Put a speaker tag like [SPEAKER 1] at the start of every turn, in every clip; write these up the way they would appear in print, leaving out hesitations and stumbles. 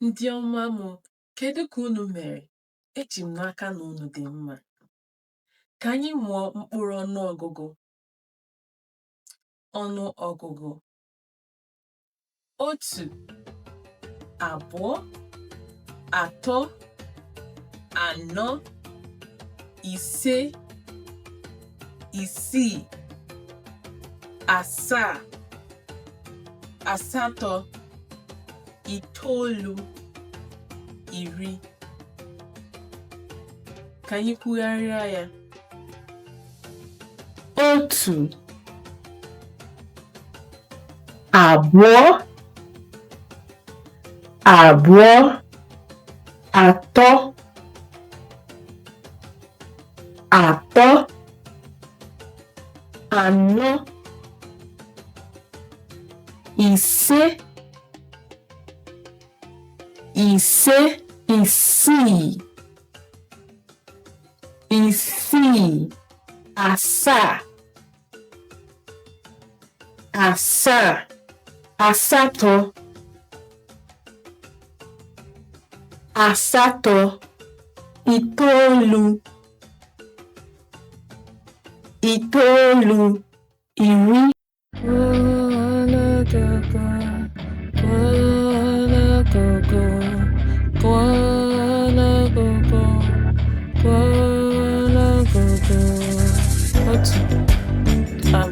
[SPEAKER 1] Ndị ọma m, kedu ka unu mere? Eji m n'aka na unu dị mma. Ka anyị mụọ mkpụrụ ọnụọgụgụ. Ọnụọgụgụ. 1, 2, 3, 4, 5, 6, 7, 8, 9, 10. Ka anyị kwugharịa ya.
[SPEAKER 2] 1, 2, 2, 3, 3, 4, 5, 5, 6, 6, 7, 7, 8, 8, 9, 9, 10.
[SPEAKER 1] 1, 2, 3,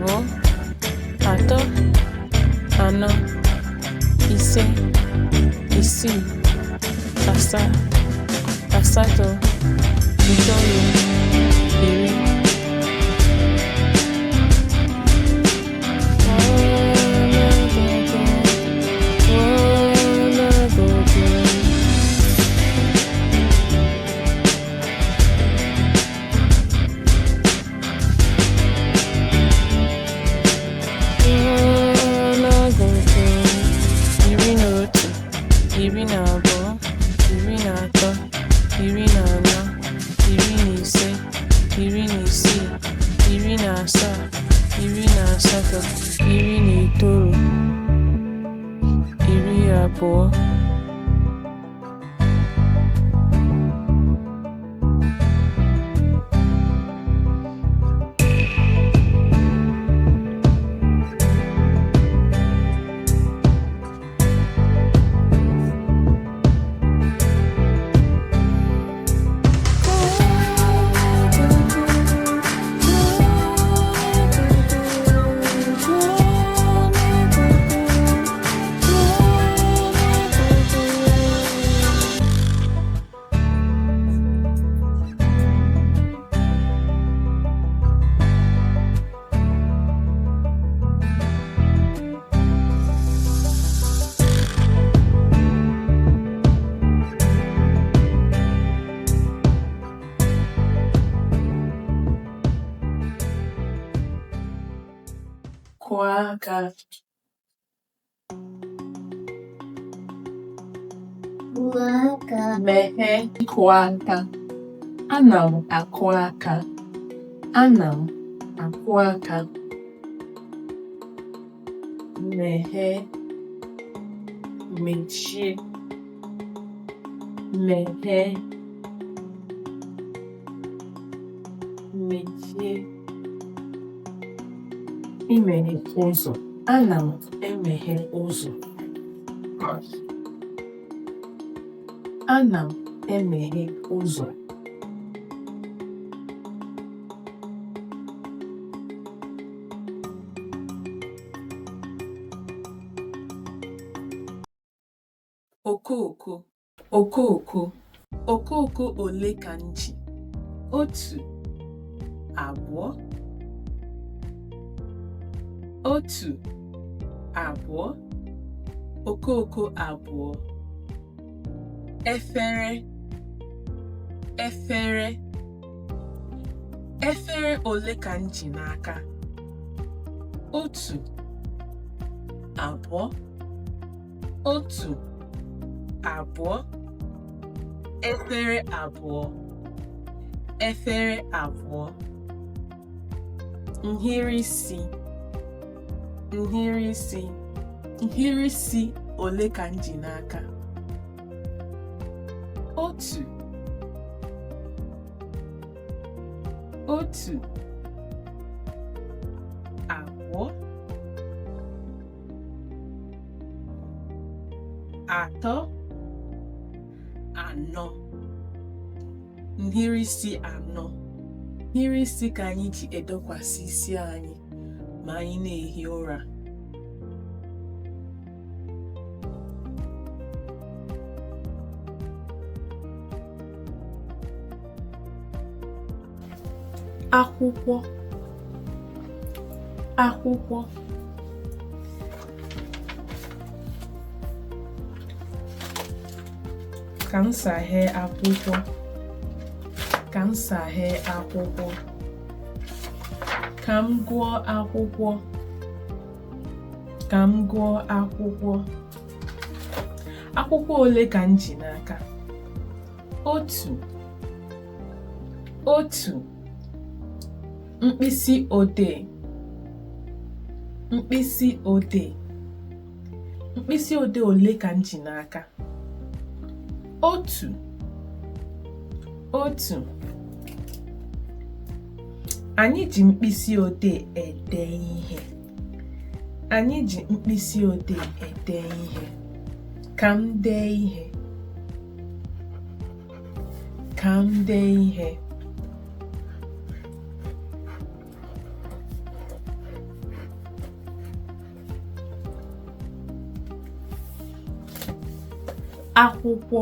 [SPEAKER 1] 4, 5, 6, 7, 8, 9, 10. Ọnụọgụgụ. 11, 12, 13, 14, 15, 16, 17, 18, 19, 20. Kụọ aka.
[SPEAKER 3] Kụọ aka.
[SPEAKER 1] Meghee. Ịkụ aka. Ana m akụ aka. Ana m akụ aka. Meghee. Mechie. Meghee. Mechie. Imeghe ụzọ. Ana m emeghe ụzọ. Ana m emeghe ụzọ. Okooko, okooko, okooko ole ka m ji? 1, 2, 1, 2, okooko 2. Efere, efere, efere ole ka m ji n'aka? 1, 2, 1, 2, efere 2, efere 2. Nhiri isi, nhiri isi, nhiri isi ole ka m ji n'aka? Otu, otu, abụọ, atọ, anọ. Nhiri isi anọ. Nhiri isi ka anyị ji edokwasị isi anyị ma anyị na-ehi ụra. Akwụkwọ, akwụkwọ. Ka m saghee akwụkwọ. Ka m saghee akwụkwọ. Ka m gụọ akwụkwọ. Ka m gụọ akwụkwọ. Akwụkwọ ole ka m ji n'aka? Otu, otu. Mkpịsị odee, mkpịsị odee. Mkpịsị odee ole ka m ji n'aka? Otu, otu. Anyị ji mkpịsị odee ede ihe. Anyị ji mkpịsị odee ede ihe. Ka m dee ihe. Ka m dee ihe. Akwụkwọ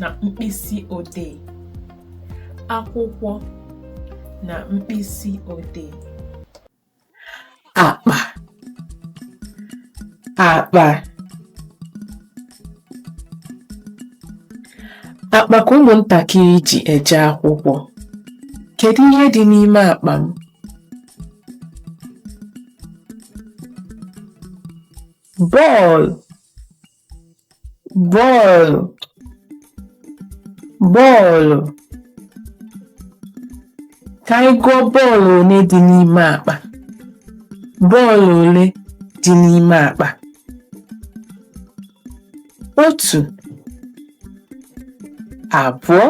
[SPEAKER 1] na mkpịsị odee. Akwụkwọ na mkpịsị odee.
[SPEAKER 2] Akpa, akpa. Akpa ka ụmụntakịrị ji eje akwụkwọ. Kedu ihe dị n'ime akpa m? Bọọlụ, bọọlụ, bọọlụ. Ka anyị gụọ bọọlụ ole dị n'ime akpa. Bọọlụ ole dị n'ime akpa? Otu, abụọ,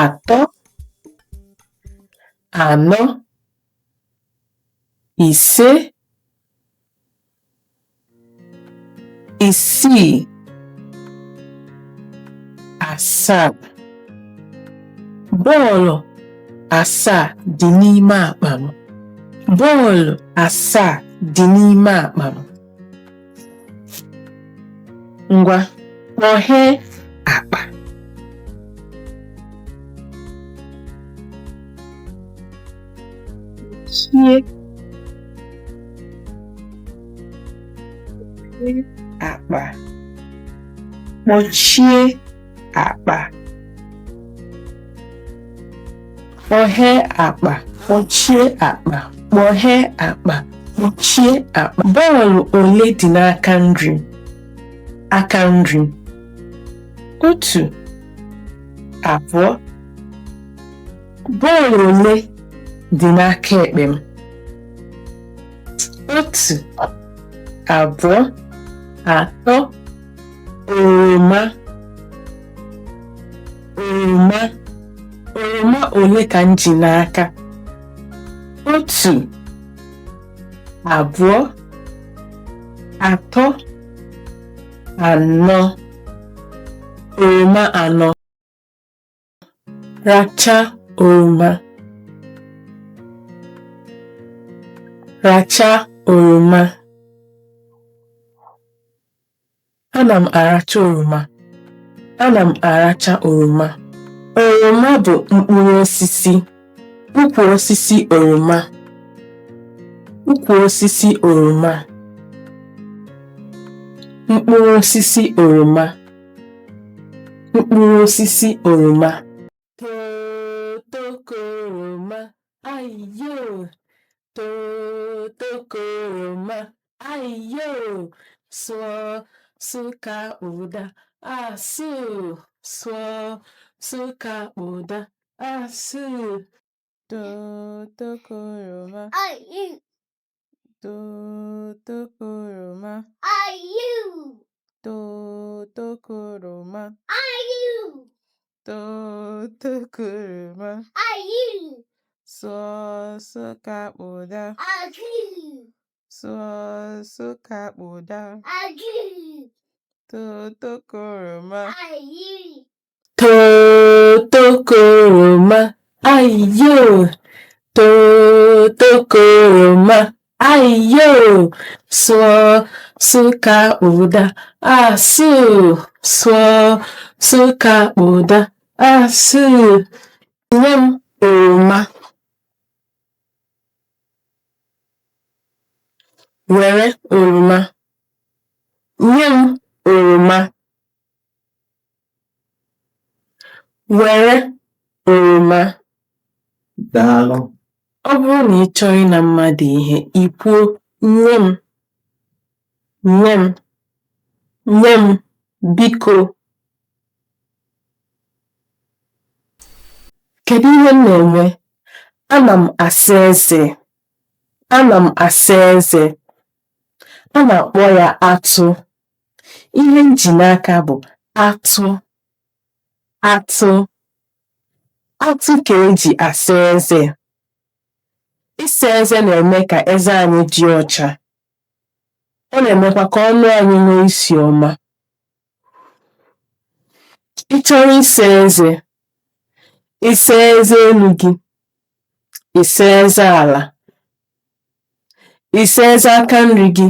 [SPEAKER 2] atọ, anọ, ise, isii, asaa. Bọọlụ asaa dị n'ime akpa m. Bọọlụ asaa dị n'ime akpa m. Ngwa, kpọghee akpa. Kpọchie akpa. Kpọchie akpa. Kpọghee akpa. Kpọchie akpa. Kpọghee akpa. Kpọchie akpa. Bọọlụ ole dị n'aka nri m? Aka nri m. Otu, abụọ. Bọọlụ ole dị n'aka ekpe m? Otu, abụọ, atọ. Oroma, oroma. Oroma ole ka m ji n'aka? Otu, abụọ, atọ, anọ. Oroma anọ. Racha oroma. Racha oroma. Ana m aracha oroma. Ana m aracha oroma. Oroma bụ mkpụrụ osisi. Ukwu osisi oroma. Ukwu osisi oroma. Mkpụrụ osisi oroma. Mkpụrụ osisi oroma. Totokoroma, ayo! Totokoroma, ayo! Sụọ, sụka ụda, asụ, sụọ, sụka ụda, asụ.
[SPEAKER 4] Totokoroma,
[SPEAKER 3] Ayu.
[SPEAKER 4] totokoroma,
[SPEAKER 3] Ayu.
[SPEAKER 4] totokoroma.
[SPEAKER 1] Totokoroma.
[SPEAKER 3] Ayu.
[SPEAKER 1] Totokoroma.
[SPEAKER 3] Ayu.
[SPEAKER 1] Sụọ Nsụka kpụda.
[SPEAKER 3] Agụ.
[SPEAKER 1] Sụọ Nsụka kpụda.
[SPEAKER 3] Agụ.
[SPEAKER 1] Totokoroma.
[SPEAKER 3] Ayu.
[SPEAKER 2] Totokoroma, ayo! Totokoroma, ayo! Sụọ Nsụka ụda, asụ! Sụọ Nsụka ụda, asụ! Nye m oroma. Were oroma. Nye m oroma. Were oroma.
[SPEAKER 4] Daalụ.
[SPEAKER 2] Ọ bụrụ na ị chọọ ịna mmadụ ihe, i kwuo nye m, nye m, nye m, biko. Kedu ihe m na-eme? Ana m asa eze. Ana m asa eze. A na-akpọ ya atụ. Ihe m ji n'aka bụ atụ. Atụ. Atụ ka e ji asa eze. Ịsa eze na-eme ka eze anyị dị ọcha. Ọ na-emekwa ka ọnụ anyị nwee isi ọma. Ị chọrọ ịsa eze, ị saa eze elu gị, ị saa eze ala, ị saa eze aka nri gị,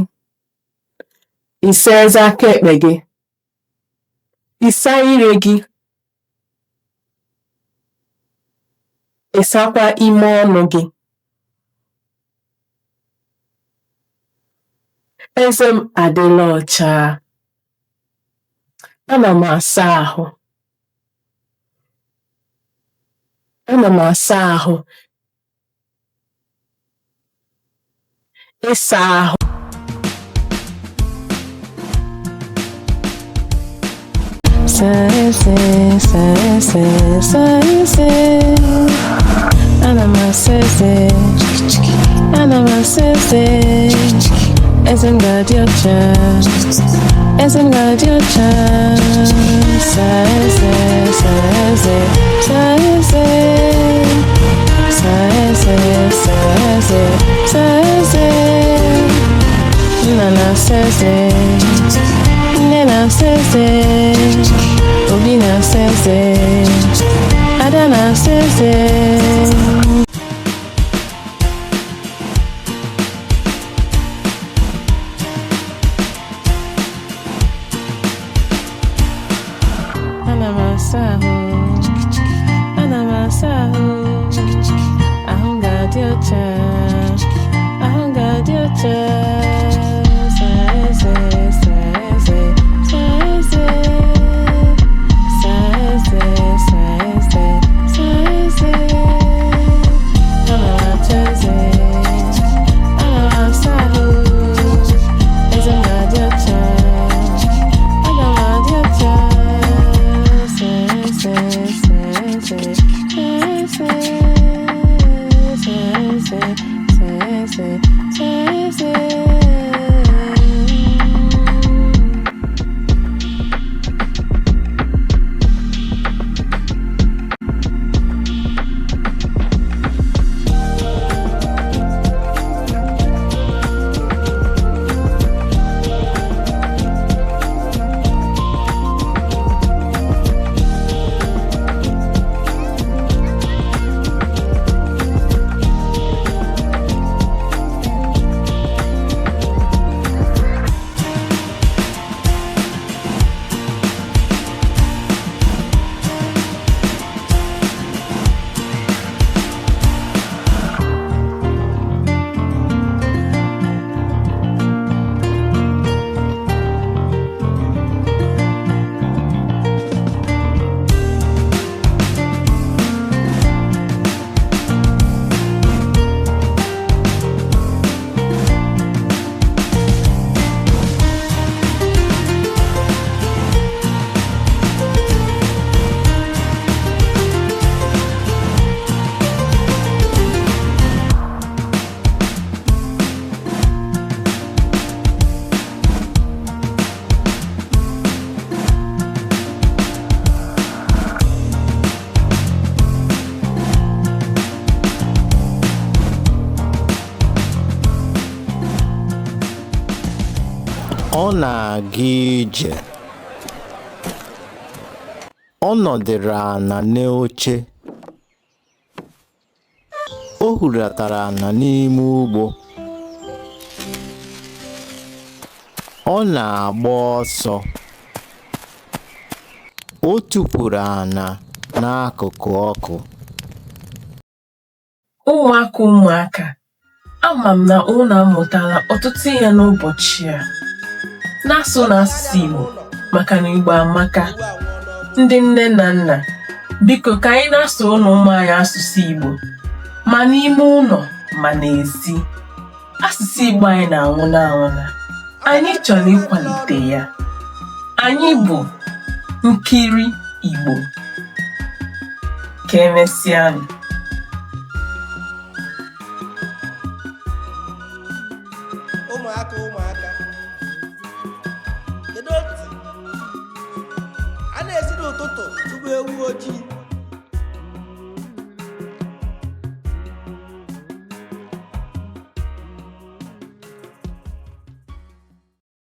[SPEAKER 2] ị saa eze aka ekpe gị, ị saa ire gị, ị saakwa ime ọnụ gị. Eze m adịla ọcha. Ana m asa ahụ. Ana m asa ahụ. Ịsa ahụ. Saa eze, saa eze, saa eze. Ana m asa eze. Ana m asa eze. Eze m ga-adị ọcha. Eze m ga-adị ọcha. Saa eze, saa eze, saa eze. Saa eze, saa eze, saa eze. Nna na-asa eze. Nne na-asa eze. Obi na-asa eze. Ada na-asa eze. Ana m asa ahụ. Ana m asa ahụ. Ahụ m ga-adị ọcha. Ahụ m ga-adị ọcha. Saa eze, saa eze, saa eze. Saa eze, saa eze, saa eze. Ana m acha eze. Ana m asa ahụ. Eze m ga-adị ọcha. Aga m adị ọcha. Saa eze, saa eze, saa eze. Saa eze, saa eze, saa eze.
[SPEAKER 4] Ọ na-aga ije. Ọ nọdịrị ala n'oche. O hulatara ala n'ime ugbo. Ọ na-agba ọsọ. O tukwuru ala n'akụkụ ọkụ.
[SPEAKER 2] Ụmụaka ụmụaka, ama m na unu amụtala ọtụtụ ihe n'ụbọchị a. Na-asụnụ asụsụ Igbo maka na Igbo amaka. Ndị nne na nna, biko ka anyị na-asụrụ ụmụ anyị asụsụ Igbo ma n'ime ụlọ ma n'ezi. Asụsụ Igbo anyị na-anwụna anwụna. Anyị chọrọ ịkwalite ya. Anyị bụ Nkiri Igbo. Ka emesịanụ.
[SPEAKER 5] Ụmụaka, ụmụaka, kedu otu a na-esi n'ụtụtụ tupu ewu ojii?